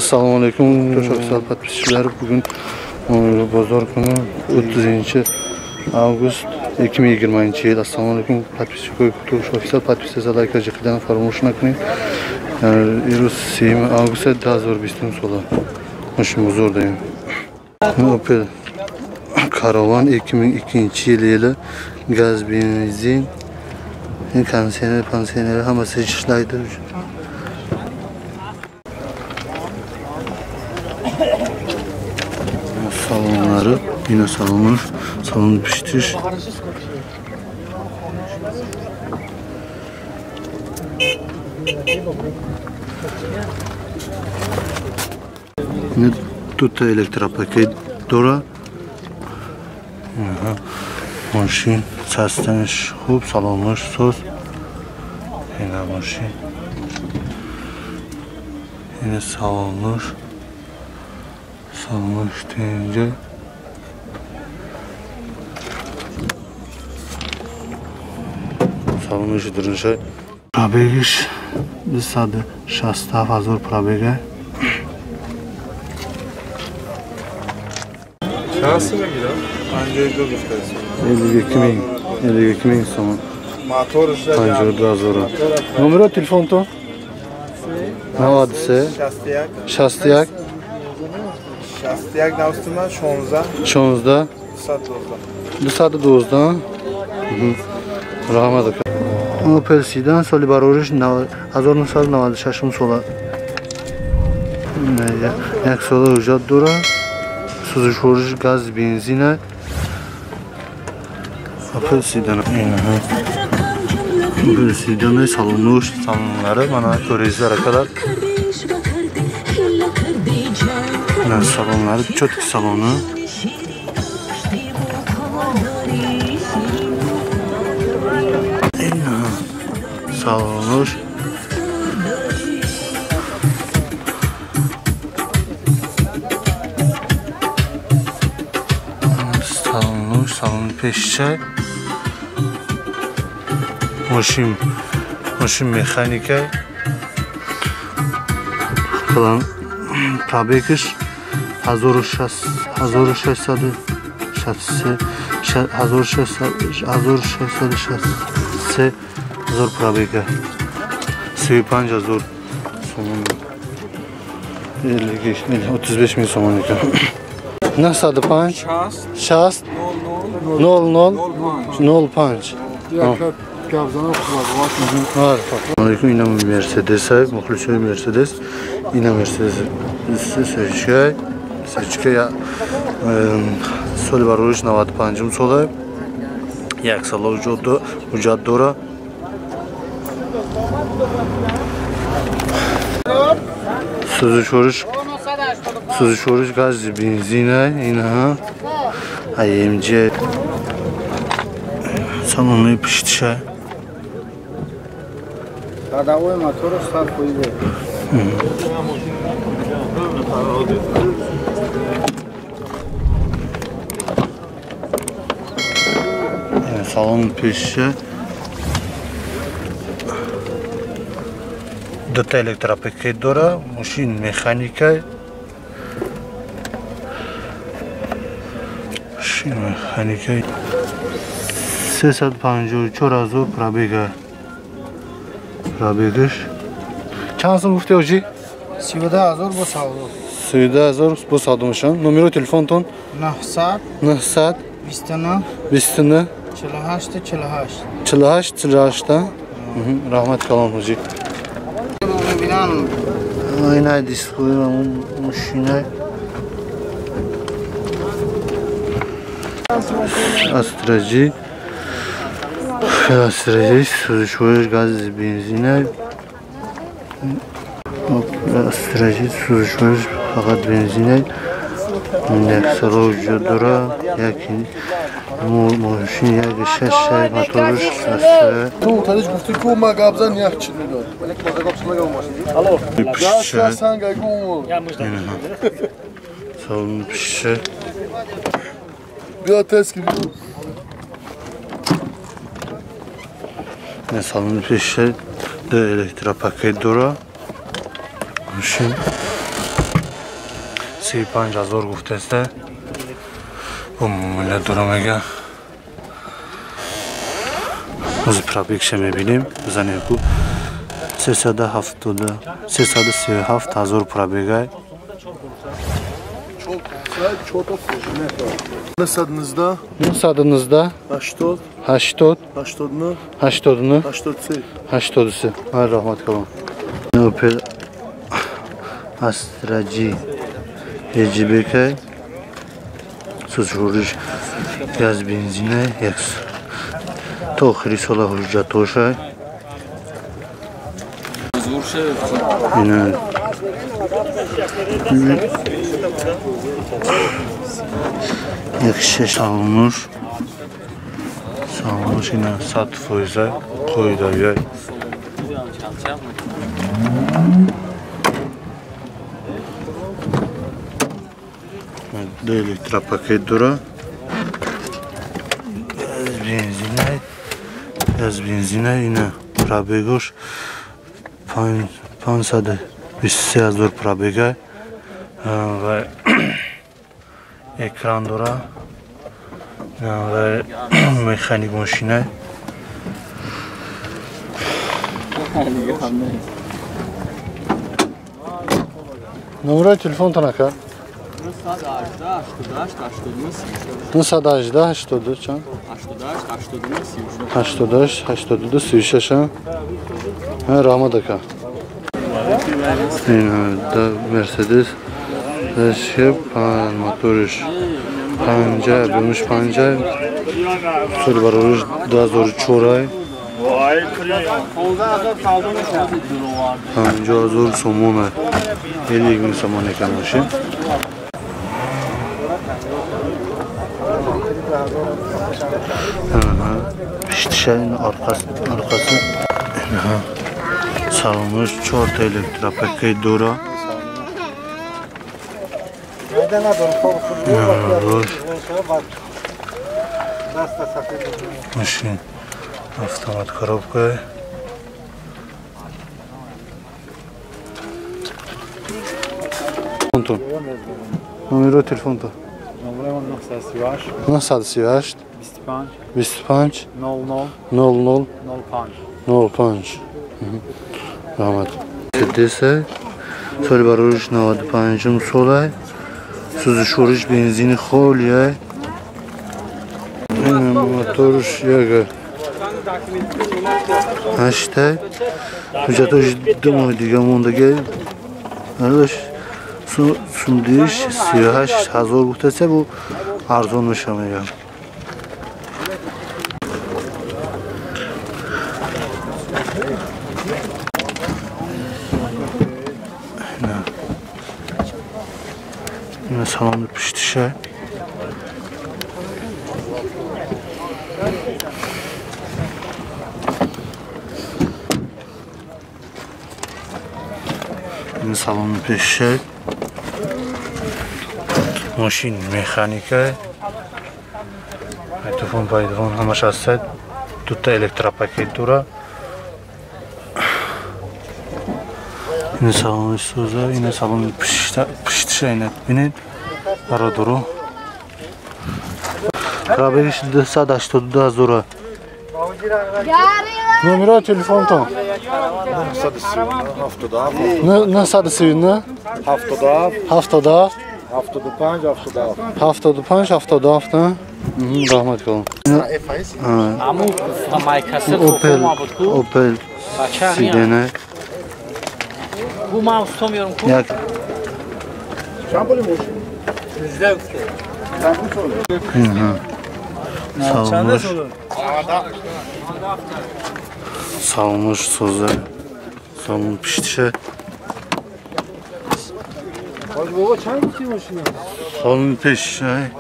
Assalomu alaykum Toshoqsal подписчилari. Bugun bozor kuni 30 avgust 2020 yil. Assalomu alaykum подписчикои Toshoqsal, подписаться, лайк ҷиқидан фаромӯш накунед. Имрӯз 3 август 2020 сола. Мошин бозор даем. Opel Caravan 2002 yili, gaz, benzin, konditsioner, pansioner hammasi ishlaydi. Salonları, yine salonu, salon piştiş. Yine duta elektropaket dora. Мошин састаниш хуб, салонаш соз. Ина мошин. Ина салонаш. Салонаш тенҷа. Салонаш дурунша. Пробегиш 267 ҳазор пробега. Чанд сум мегирам? 52 гуфтааст. 52 мing сомон. Моторш 52 ҳазор. Номеро телефонтон? 93 61 61 99 16 16 212. Раҳмат. Opel Sedan соли барориш 1996 сола. Як сола ҳуҷҷат дорад. Сӯзишвориш газ, бензина. Opel Sedan. Opel Sedan салонуш, салонлары мана ko'ringizlar akalar. Mana salonlari, cho'tki saloni. Salonush. Salonush, salon peshcha. Мошин механика. Falan пробегиш 1663 1663 ҳазор пробега. 35 ҳазор сомон. 35 мing сомон ekan. 905 60 00 05. Alaykum, ина Mercedes, muxlislar Mercedes, ина Mercedes сечка соли барориш 95 сола, як сола ҳуҷҷат дора. Сӯзишвориш газ, бензина, ина AMG салони пиштиша. Ходовой мотор сар хуйде. Салон пеши. Дута электропакет дора, мошин механика. Мошин механика. 354 ҳазор пробега. Пробегаш. Чанд сум гуфти ҳоҷӣ? 32 ҳазор бо савдо. 32 ҳазор бо савдо мешаванд. Номеро телефонтон? 900 900 29 29 48 48 48 48. Раҳмат калом ҳоҷӣ. Ина дисплей мошина. Astra J. Astra J сӯзишвориш газ, бензина. Astra J сӯзишвориш фақат бензина. Як сола ҳуҷҷат дора. Як мошин як шаш моторш Astra. Ту тадиш гуфти ку ма гап зан як чиз медод. Алло. Салон пиша. Биё тест ки. Салон пиша ду электропакет дора. Мошин. 35 000 гуфтаста. Бо муомила дора мега. Ҳозир пробегша мебинем. Бизанем ку 370 337 ҳазор пробегай. 919 919 80 80 89 89 83. 83. Ай, раҳмат калон. Opel Astra G HGBK сӯзшӯриш газ бензина як то охири сола ҳуҷҷатошай. Ина як шеш салонуш, салонуш ина 100% қоидавиай. Ду электропакет дора, бензина, аз бензина. Ина пробегош 523 ҳазор пробега ва экран дора ва механик мошина. Номерои телефонтон, ака? 918 82 чанд? 88 82 36. Раҳмат, ака. Ин да Мерседес моториш панҷа, бемиш панҷа, соли барориш 2004, 50 000 сомона, 50 000 сомон екан мошин. Пиштиша арқасы, салонаш чорта электропакет дора. Мошин автомат коробка. Номеро телефонто? 938 25 00 00 05. 05. Раҳмат. Мерседесе, соли барориш 95 солай, сӯзишвориш бензини холияй, моторш як ҳаштай, ҳуҷҷатош 2 моҳи дига мондагай. Сумдиш 38 000 гуфтасе, бу арзон меша мегам. Ина салони пуштиша. Ин салони пешиша. Мошин механика. Айтофон, пайдофон ҳамаш ҳастад. Дута электропакет дора. Ин салони сӯза, ина салони пуштиша, ина бинед. Бародаро. Пробегиш 282 ҳазора. Номерои телефонтон? 939 77 77 75 77. 75 77. Раҳмат калон. Opel, Opel седане. Як салонаш, салонаш соза, салон пиштиша. Салони пешиша,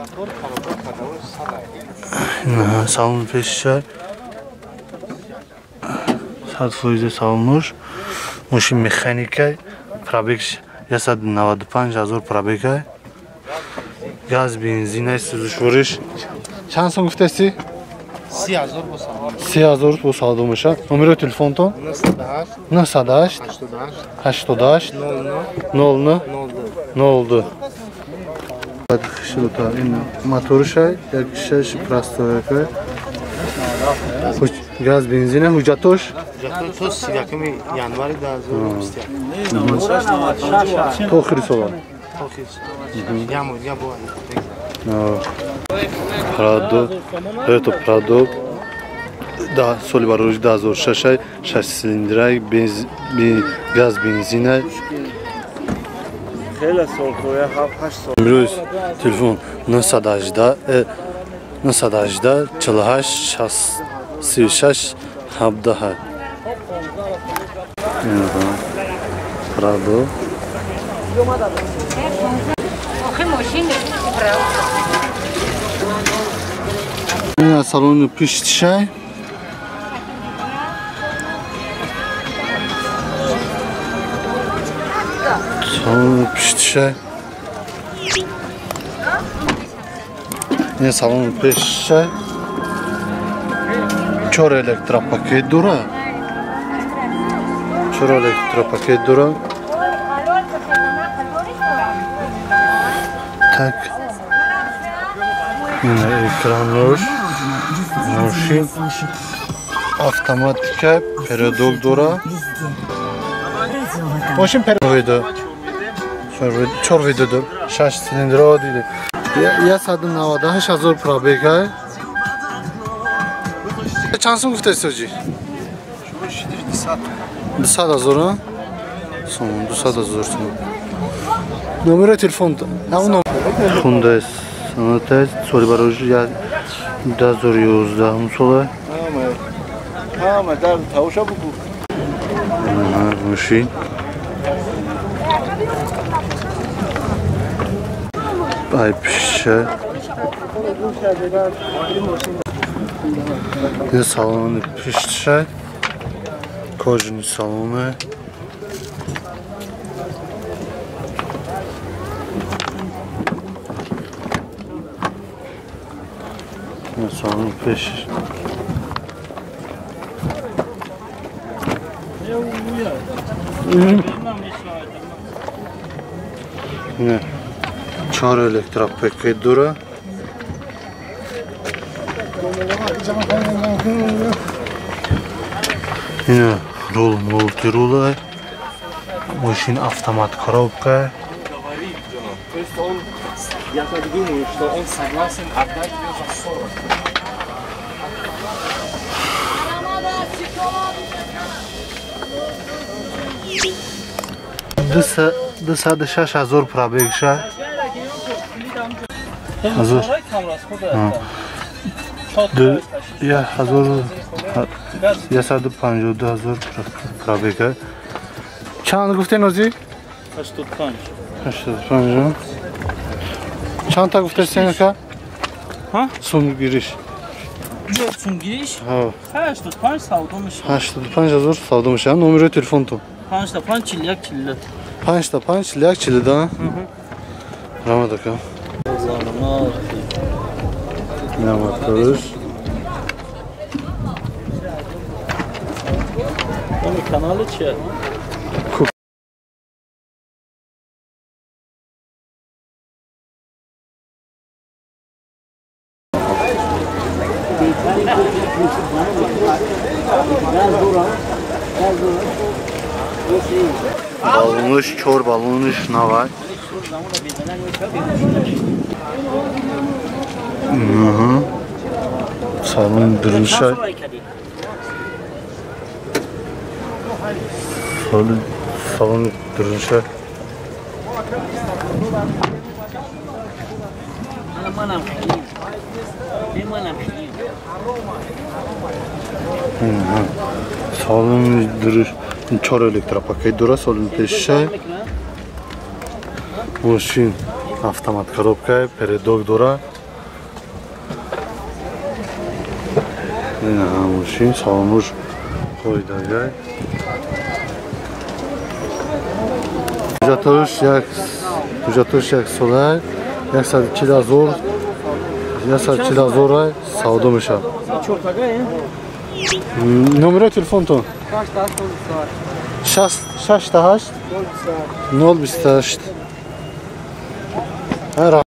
салони пешиша 100% салонуш. Мошин механика, пробег 195 ҳазор пробега, газ бензина, сӯзишвориш. Чанд сом гуфтасти? 30 000 бо савдо мешавад. Номерои телефонтон? 908 88 00 02. Ин моторшай, як шаш простойка. Газ бензина ҳуҷҷатош? Ҳуҷҷатош то 31 январи 2021. То охири сола. То охири сола. Я бо. Прадо, это Прадо. Да, соли барои 2006, 6 цилиндрай, газ бензина. Хеле сол хоя 7-8 сол. Имрӯз телефон 918 918 48 36 17. Прадо. Ин салони пиштшай. Салони пиштшай. Ин салони пешшай. Чор электропакет дора. Чор электропакет дора. Так. Ин экранош. Мошин. Автоматика, передок дора. Мошин передок. Чор видео, 6 цилиндро диди. 198 ҳазор пробега. Чанд сум гуфтаи соҷи? 200 ҳазор, сум, 200 ҳазор сум. Номери телефон, ҳамон Хунда Соната соли барои 2011 сола. Ҳама дар тавша бугу. Мошин. Ай пиша. Ин салони пиштшай. Кожаный салоне. Ин салони пеш. Не. Чор электропакет дора. Ин рул мултирула. Мошин автомат коробка. То есть он, я так думаю, что он согласен отдать ее за 40. 206 ҳазор пробегша. Ҳазор. 152 ҳазор пробега. Чанд гуфтен ози? 85. 85. Чанд та гуфтестен ака? Ҳа? Сумгириш. Сумгириш? Ҳа. 85 савдо мешавад. 85 ҳазор савдо мешавад. Номери телефонтон? 55 41 42. 55 41 42. Раҳмат ака. Раҳмат. Канали чия? Балонуш, чор балонуш навай. Салон дурушай. Салон дурушай. Салон дуруш. Чор электропакет дора, салон пешшай. Мошин автомат коробка, передок дора. Мошин салонуш қойдагай. Ҳуҷҷатош як сола, 140 ҳазор, 140 ҳазор савдо мешавад. Номери телефонтон? 6 8 0 28.